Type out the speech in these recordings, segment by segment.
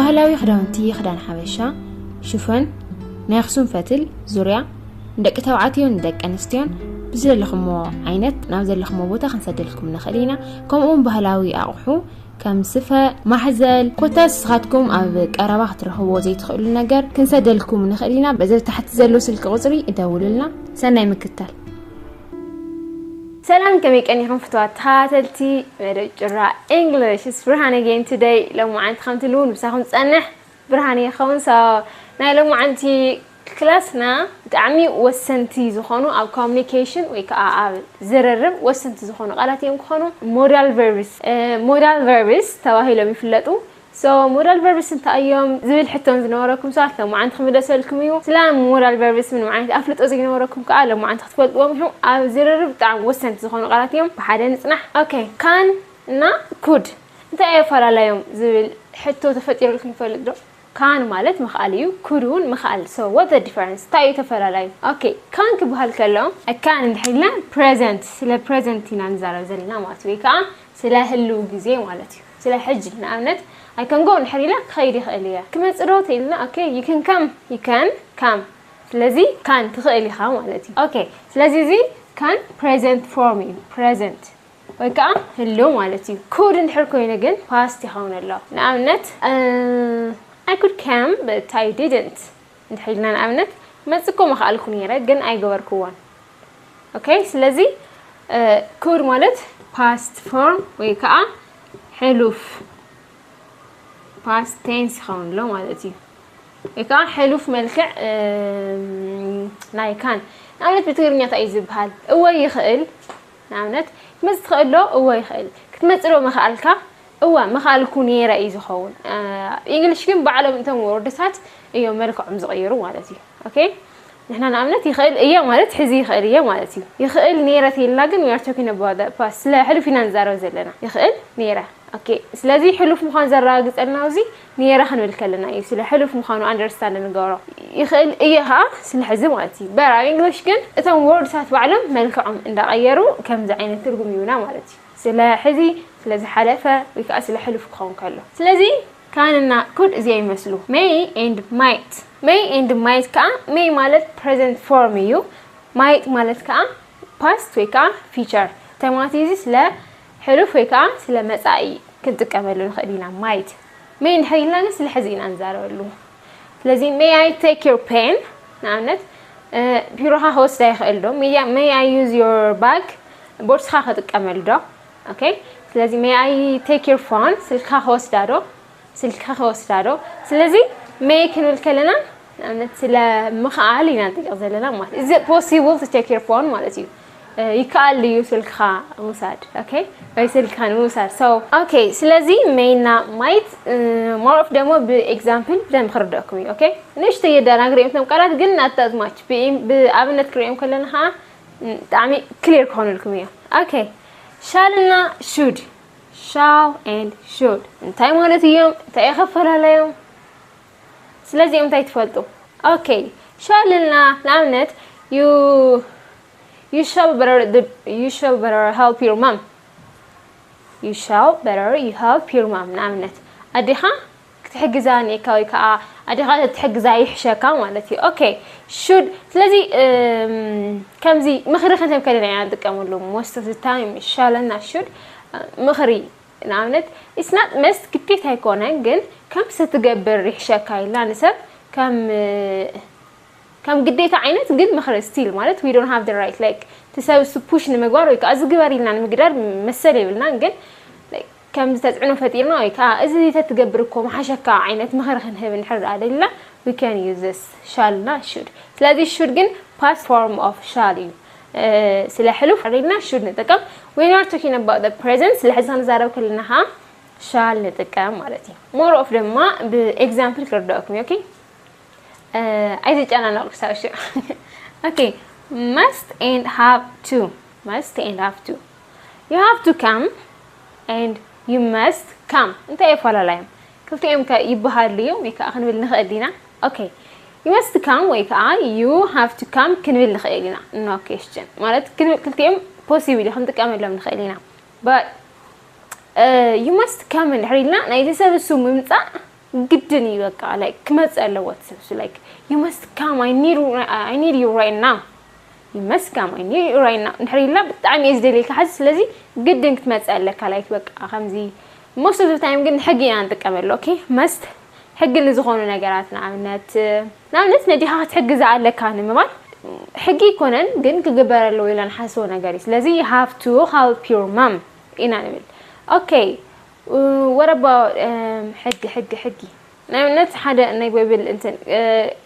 ባህላዊ ክዳውንቲ፣ ክዳን ሓበሻ፣ ሽፎን፣ ናይ ኣኽሱም ፈትል፣ ዙርያ፣ ንደቂ ተባዕትዮን ንደቂ ኣንስትዮን ብዝደለኹሞ ዓይነት ናብ ዘለኹሞ ቦታ ክንሰደልኩም ንኽእል ኢና። ከምኡውን ባህላዊ ኣቑሑ ከም ስፈ፣ ማሕዘል፣ ኮታስ ንስኻትኩም ኣብ ቀረባ ክትረኽብዎ ዘይትኽእሉ ነገር ክንሰደልኩም ንኽእል ኢና። በዚ ታሕቲ ዘሎ ስልኪ ቁፅሪ እደውሉልና። ሰናይ ምክትታል። ሰላም፣ ከመይ ቀኒኹም ፍትዋት ተኸታተልቲ መደብ ጭራ English? It's ብርሃን again today። ሎማዓንቲ ከምቲ ልሙድ ምሳኹም ዝጸንሕ ብርሃን እየ ክኸውን። So ናይ ሎማዓንቲ ክላስና ብጣዕሚ ወሰንቲ ዝኾኑ ኣብ communication ወይ ከዓ ኣብ ዝርርብ ወሰንቲ ዝኾኑ ቃላት እዮም ክኾኑ። Modal verbs፣ እ፣ modal verbs ተባሂሎም ይፍለጡ። So modal verbs እንታይ እዮም ዝብል ሕቶን ዝነበረኩም ሰባት ሎማዓንቲ ክምለሰልኩም እዩ። ስለ modal verbs ምንም ዓይነት ኣፍልጦ ዘይነበረኩም ከዓ ሎማዓንቲ ክትፈልጥዎም ኢኹም። ኣብ ዝርርብ ብጣዕሚ ወሰንቲ ዝኾኑ ቃላት እዮም። ብሓደ ንጽናሕ። Okay፣ can እና could እንታይ ኣፈላላዮም ዝብል ሕቶ ተፈጢሩልኩም ይፈልጥ ዶ? Can ማለት ምኽኣል እዩ፣ could እውን ምኽኣል። So what the difference? እንታይ እዩ ተፈላላዩ? Okay፣ can ክበሃል ከሎ፣ can እንድሕር ኢልና present፣ ስለ present ኢና ንዛረብ ዘለና ማለት እዩ፣ ወይ ከዓ ስለ ህልው ግዜ ማለት እዩ። ስለ ሕጂ ንኣብነት፣ I can go እንድሕር ኢለ ክኸይድ ይኽእል እየ። ክመጽእ ዶ ተኢልና? Okay፣ you can come፣ you can come። ስለዚ can ትኽእል ኢኻ ማለት እዩ። Okay፣ ስለዚ እዚ can present form እዩ፣ present ወይ ከዓ ህልው ማለት እዩ። Could እንድሕር ኮይኑ ግን past ይኸውን ኣሎ። ንኣብነት፣ እ፣ I could come but I didn't እንድሕር ኢልና፣ ንኣብነት፣ ክመጽእ እኮ ምኽኣልኩ ነይረ ግን ኣይገበርክዎን። Okay፣ ስለዚ፣ እ፣ could ማለት past form ወይ ከዓ ሕሉፍ past tense ይኸውን ኣሎ ማለት እዩ። ወይ ከዓ ሕሉፍ መልክዕ፣ እም፣ ናይ can። ንኣብነት ብትግርኛ እንታይ እዩ ዝበሃል? እወ ይኽእል። ንኣብነት ክትመጽእ ትኽእል ዶ? እወ ይኽእል። ክትመጽእ ዶ ምኽኣልካ? እወ ምኽኣልኩ ነይረ እዩ ዝኸውን። እ፣ English ግን ባዕሎም እቶም ወርድታት እዮም መልክዖም ዝቕይሩ ማለት እዩ። Okay፣ ንሕና ንኣብነት ይኽእል እየ ማለት ሕዚ ይኽእል እየ ማለት እዩ። ይኽእል ነይረ ተይልና ግን we are talking about the past፣ ስለ ሕሉፍ ኢና ንዛረብ ዘለና። ይኽእል ነይረ። Okay፣ ስለዚ ሕሉፍ ምዃኑ ዘረጋግጸልና ኣብዚ ነይረ ክንብል ከለና እዩ። ስለ ሕሉፍ ምዃኑ understand ንገብሮ። ይኽእል እየ ከዓ ስለ ሕዚ ማለት እዩ። But ኣብ English ግን እቶም ወርድታት ባዕሎም መልክዖም እንዳቐየሩ ከምዚ ዓይነት ትርጉም ይህቡና ማለት እዩ። ስለ ሕዚ፣ ስለ ዝሓለፈ ወይ ከዓ ስለ ሕሉፍ ክኸውን ከሎ። ስለዚ can እና could እዚኣ ይመስሉ። May and might። May and might ከዓ፣ may ማለት present form እዩ። Might ማለት ከዓ past ወይ ከዓ future። እንታይ ማለት እዩ? እዚ ስለ ሕሉፍ ወይ ከዓ ስለ መጻኢ ክንጥቀመሉ ንኽእል ኢና። Might። May እንድሕር ኢልና ግን ስለ ሕዚ ኢና ንዛረበሉ። ስለዚ may I take your pen? ንኣብነት፣ እ፣ ቢሮኻ ክወስዳ ይኽእል ዶ? May I፣ may I use your bag? ቦርስኻ ክጥቀመሉ ዶ? Okay። ስለዚ may I take your phone? ስልክኻ ክወስዳ ዶ? ስልክኻ ክወስዳ ዶ? ስለዚ may ክንብል ከለና ንኣብነት ስለ ምኽኣል ኢና ንጠይቕ ዘለና ማለት እዩ። Is it possible to take your phone ማለት እዩ። እ፣ ይከኣል ድዩ ስልክኻ ምውሳድ? Okay፣ ወይ ስልክኻ ንምውሳድ። So okay፣ ስለዚ may እና might፣ እ፣ more of ደግሞ ብ example ብደንብ ክርደእኩም እዩ። Okay፣ ንእሽተይ የደናግር እዮም እቶም ቃላት፣ ግን not that much። ብ-፣ ብኣብነት ክርእዮም ከለና ከዓ፣ እ፣ ብጣዕሚ clear ክኾኑልኩም እዮም። Okay፣ shall እና should። Shall and should እንታይ ማለት እዮም? እንታይ የኸፈላለዮም? ስለዚኦም እንታይ ትፈልጡ? Okay፣ shall እና ንኣብነት፣ you፣ you shall better the፣ you shall better help your mom። You shall better you help your mom። ንኣብነት፣ ኣዴኻ ክትሕግዛ እኒኤካ ወይ ከዓ ኣዴኻ ተትሕግዛ ይሕሸካ ማለት እዩ። Okay፣ should። ስለዚ፣ እም፣ ከምዚ ምኽሪ ክንህብ ከለና ኢና ንጥቀመሉ። Most of the time shall እና should፣ እ፣ ምኽሪ፣ ንኣብነት፣ it's not must፣ ግዴታ ኣይኮነን፣ ግን ከምዚ ትገብር ይሕሸካ ኢልና ንሰብ ከም፣ እ፣ ከም ግዴታ ዓይነት ግን ምኽሪ still ማለት we don't have the right፣ like፣ እቲ ሰብ እሱ push ንምግባር ወይ ከዓ እዚ ግበር ኢልና ንምግዳድ መሰል የብልናን፣ ግን፣ like፣ ከምዚ ተፅዕኖ ፈጢርና ወይ ከዓ እዚ ተትገብር እኮ ምሓሸካ ዓይነት ምኽሪ ክንህብ እንድሕር ደኣ ደሊና we can use this shall እና should። ስለዚ should ግን past form of shall እዩ። እ፣ ስለ ሕሉፍ ኣሪልና should ንጥቀም። When we are talking about the present፣ ስለ ሕዚ ክንዛረብ ከለና ከዓ shall ንጥቀም ማለት እዩ። More of ድማ ብ example ክርደአኩም እዩ። Okay፣ እ፣ ኣይትጨናነቑ ክሳብ ሽዑ። Okay፣ must and have to። Must and have to። You have to come and you must come። እንታይ የፈላለዮም? ክልቲኦም ከ ይበሃሉ እዮም ወይ ከዓ ክንብል ንኽእል ዲና? Okay፣ you must come ወይ ከዓ you have to come ክንብል ንኽእል ኢና። No question። ማለት ክንብል፣ ክልቲኦም possible እዩ፣ ክንጥቀመሎም ንኽእል ኢና። But፣ እ፣ you must come እንድሕር ኢልና ናይቲ ሰብ እሱ ምምፃእ ግድን እዩ በቃ like ክመጽእ ኣለዎ እቲ ሰብ እሱ like you must come I need you right now you must come I need you right now እንድሕር ኢልና ብጣዕሚ እየ ዝደልየካ ሓዚ ስለዚ ግድን ክትመጽእ ኣለካ like በቃ ከምዚ most of the time ግን ሕጊ ኢና ንጥቀመሉ okay must ሕጊ ንዝኾኑ ነገራት ንኣብነት ንኣብነት ነዲኻ ክትሕግዛ ኣለካ ንምባል ሕጊ ይኮነን ግን ክግበር ኣለዎ ኢልና ንሓስቦ ነገር እዩ ስለዚ you have to help your mom ኢና ንብል okay what about ሕጊ ሕጊ ሕጊ ንኣብነት ሓደ ናይ ባይብል እንትን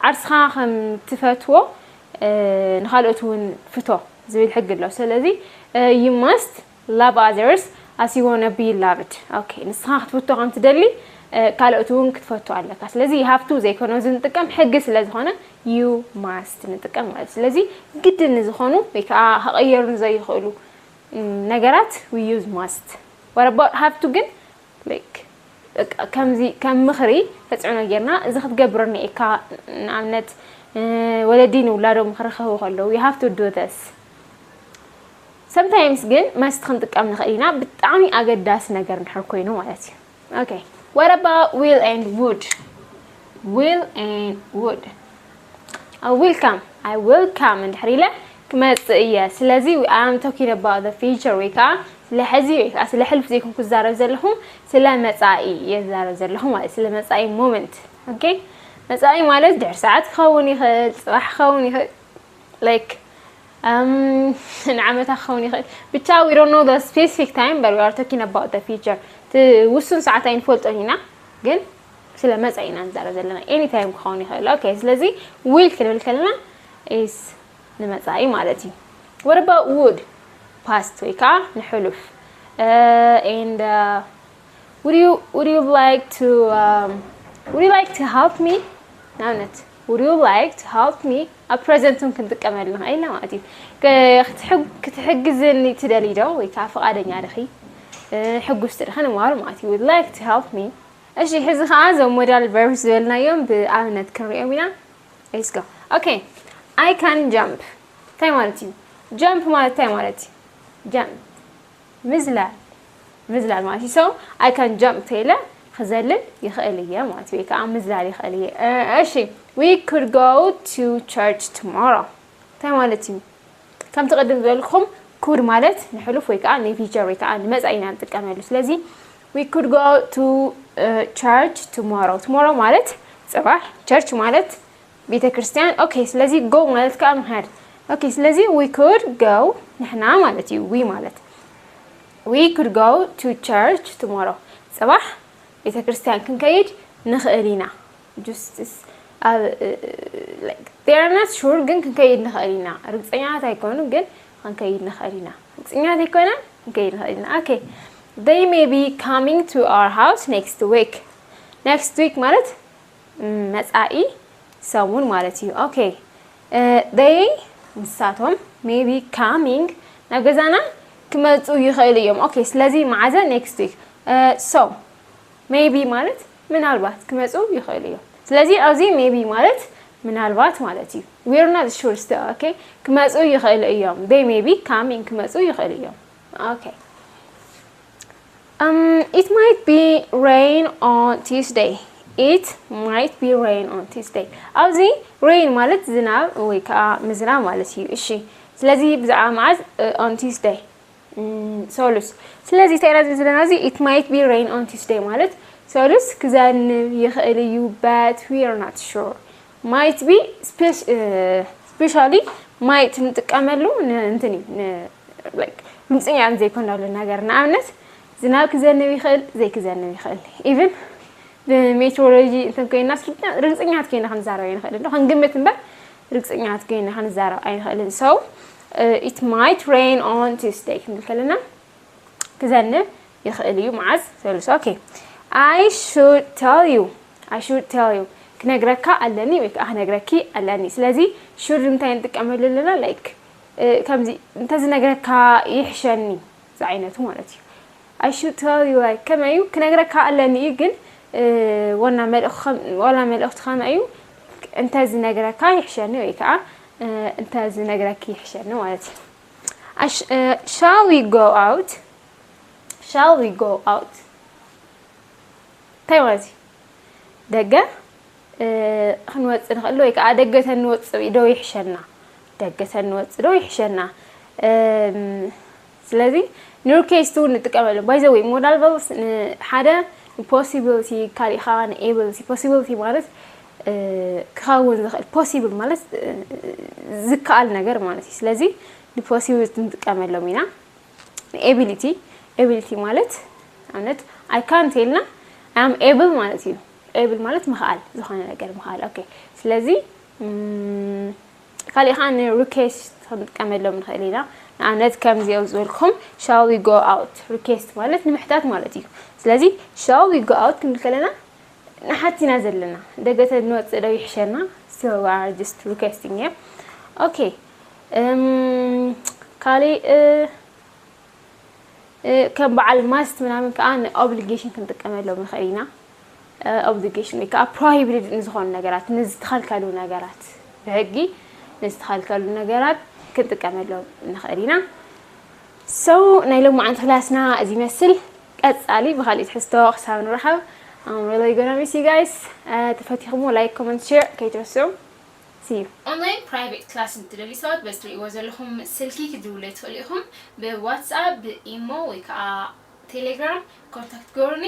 ዓርስኻ ከም ትፈትዎ ንካልኦት እውን ፍቶ ዝብል ሕጊ ኣሎ ስለዚ you must love others as you wanna be loved okay ንስኻ ክትፍቶ ከም ትደሊ ካልኦት እውን ክትፈቱ ኣለካ ስለዚ you have to ዘይኮነ እዚ ንጥቀም ሕጊ ስለ ዝኾነ you must ንጥቀም ማለት ስለዚ ግድን ዝኾኑ ወይ ከዓ ክቐየሩ ዘይኽእሉ ነገራት we use must what about have to ግን like ከምዚ ከም ምኽሪ ተፅዕኖ ጌርና እዚ ክትገብር እኒኤካ ንኣብነት ወለዲ ንውላዶም ክረኸቡ ከለዉ you have to do this sometimes ግን must ክንጥቀም ንኽእል ኢና ብጣዕሚ ኣገዳሲ ነገር እንድሕር ኮይኑ ማለት እዩ okay what about will and would will and would I will come I will come እንድሕር ኢለ ክመጽእ እየ ስለዚ I am talking about the future ወይ ከዓ ስለ ሕዚ ወይ ከዓ ስለ ሕልፍ ዘይኮንኩ ዝዛረብ ዘለኹ ስለ መጻኢ እየ ዝዛረብ ዘለኹ ማለት ስለ መጻኢ moment okay መጻኢ ማለት ድሕር ሰዓት ክኸውን ይኽእል ጽባሕ ክኸውን ይኽእል like ንዓመታ ክኸውን ይኽእል ብቻ we don't know the specific time but we are talking about the future ውሱን ሰዓት ኣይንፈልጦን ኢና ግን ስለ መጻኢ ኢና ንዛረብ ዘለና any time ክኸውን ይኽእል okay ስለዚ will ክንብል ከለና is ንመጻኢ ማለት እዩ what about would past ወይ ከዓ ንሕሉፍ and would you would you like to um, would you like to help me ንኣብነት would you like to help me ኣብ present እውን ክንጥቀመሉ ንኽእል ኢና ማለት እዩ ክትሕግዝኒ ትደሊ ዶ ወይ ከዓ ፍቓደኛ ድኺ ሕጉስቲ ድኺ ንምባል ማለት እዩ would like to help me እሺ ሕዚ ከዓ እዞም modal verbs ዝበልናዮም ብኣብነት ክንሪኦም ኢና let's go okay I can jump እንታይ ማለት እዩ jump ማለት እንታይ ማለት እዩ jump ምዝላል ምዝላል ማለት እዩ so I can jump ተይለ ክዘልል ይኽእል እየ ማለት እዩ ወይ ከዓ ምዝላል ይኽእል እየ እሺ we could go to church tomorrow እንታይ ማለት እዩ ከምቲ ቅድም ዝበልኩም could ማለት ንሕሉፍ ወይ ከዓ ንፊቸር ወይ ከዓ ንመፃኢ ኢና ንጥቀመሉ ስለዚ we could go to church tomorrow tomorrow ማለት ፅባሕ church ማለት ቤተ ክርስቲያን okay ስለዚ go ማለት ከዓ ምኸድ okay ስለዚ we could go ንሕና ማለት እዩ we ማለት we could go to church tomorrow ፅባሕ ቤተ ክርስቲያን ክንከይድ ንኽእል ኢና just they are not sure ግን ክንከይድ ንኽእል ኢና ርግፀኛታት ኣይኮኑ ግን ክንከይድ ንኽእል ኢና ርግፀኛታት ኣይኮና ክንከይድ ንኽእል ኢና okay they may be coming to our house next week next week ማለት መፃኢ ሰሙን ማለት እዩ okay they ንሳቶም may be coming ናብ ገዛና ክመፁ ይኽእሉ እዮም okay ስለዚ መዓዘ next week so may be ማለት ምናልባት ክመፁ ይኽእሉ እዮም ስለዚ ኣብዚ may be ማለት ምናልባት ማለት እዩ we are not sure still okay ክመፁ ይኽእሉ እዮም they may be coming ክመፁ ይኽእሉ እዮም okay Um, it might be rain on Tuesday. It might be rain on Tuesday. ኣብዚ rain ማለት ዝናብ ወይ ከዓ ምዝናብ ማለት እዩ። እሺ፣ ስለዚ ብዛዕባ መዓዝ on Tuesday ሰሉስ። ስለዚ እንታይ ኢና ዝብል ዘለና እዚ it might be rain on Tuesday ማለት ሰሉስ ክዘንብ ይኽእል እዩ but we are not sure. Might be specially might ንጥቀመሉ እንትን እዩ ርግፅኛ ዘይኮናሉ ነገር ንኣብነት ዝናብ ክዘንብ ይኽእል ዘይክዘንብ ይኽእል even ብሜትሮሎጂ እንትን ኮይና ርግፅኛት ኮይና ክንዛረብ ይንኽእል ዶ ክንግምት እምበር ርግፅኛት ኮይና ክንዛረብ ኣይንኽእልን so it might rain on Tuesday ክንብል ከለና ክዘንብ ይኽእል እዩ መዓዝ ሰሉስ okay I should tell you I should tell you ክነግረካ ኣለኒ ወይ ከዓ ክነግረኪ ኣለኒ ስለዚ should እንታይ ንጥቀመሉ ኣለና like ከምዚ እንተዝነግረካ ይሕሸኒ ዝዓይነቱ ማለት እዩ I should tell you like ከመይ እዩ ክነግረካ ኣለኒ እዩ ግን ዋና መልእኽቲ ከመይ እዩ እንተዝነግረካ ይሕሸኒ ወይ ከዓ እንተዝነግረኪ ይሕሸኒ ማለት እዩ shall we go out shall we go out እንታይ ማለት እዩ ደገ ክንወፅእ ንኽእል ወይ ከዓ ደገ ተንወፅእ ዶ ይሕሸና? ደገ ተንወፅእ ዶ ይሕሸና? ስለዚ ን request እውን ንጥቀመሉ። By the way, modal verbs ሓደ ን possibility፣ ካሊእ ከዓ ን ability። Possibility ማለት ክኸውን ዝኽእል፣ possible ማለት ዝከኣል ነገር ማለት እዩ። ስለዚ ን possibility ንጥቀመሎም ኢና። Ability፣ ability ማለት ኣብነት I can't ኢልና I am able ማለት እዩ። Able ማለት ምኽኣል፣ ዝኾነ ነገር ምኽኣል። Okay፣ ስለዚ ካሊእ ከዓ ን request ክንጥቀመሎም ንኽእል ኢና። ንኣብነት ከምዚ ኣብ ዝበልኩም shall we go out፣ request ማለት ንምሕታት ማለት እዩ። ስለዚ shall we go out ክንብል ከለና ንሓቲና ዘለና፣ ደገ ተንወፅእ ዶ ይሕሸና? So we are just requesting here። Okay፣ ካሊእ ከም በዓል must ምናምን ከዓ ን obligation ክንጥቀመሎም ንኽእል ኢና። Obligation ወይ ከዓ prohibited ንዝኾኑ ነገራት፣ ንዝተኸልከሉ ነገራት፣ ብሕጊ ንዝተኸልከሉ ነገራት ክንጥቀመሎም ንኽእል ኢና። So ናይ ሎማዓንቲ ክላስና እዚ ይመስል። ቀፃሊ ብካሊእ ትሕዝቶ ክሳብ ንራኸብ፣ I'm really gonna miss you guys። ተፈቲኹሞ like፣ comment፣ share ከይትረስዑ። See you። Online private class እንትደልዩ ሰባት በዚ ትርእይዎ ዘለኹም ስልኪ ክትድውሉ ትኽእሉ ኢኹም። ብ WhatsApp፣ ብ ኢሞ ወይ ከዓ ቴሌግራም ኮንታክት ግበሩኒ።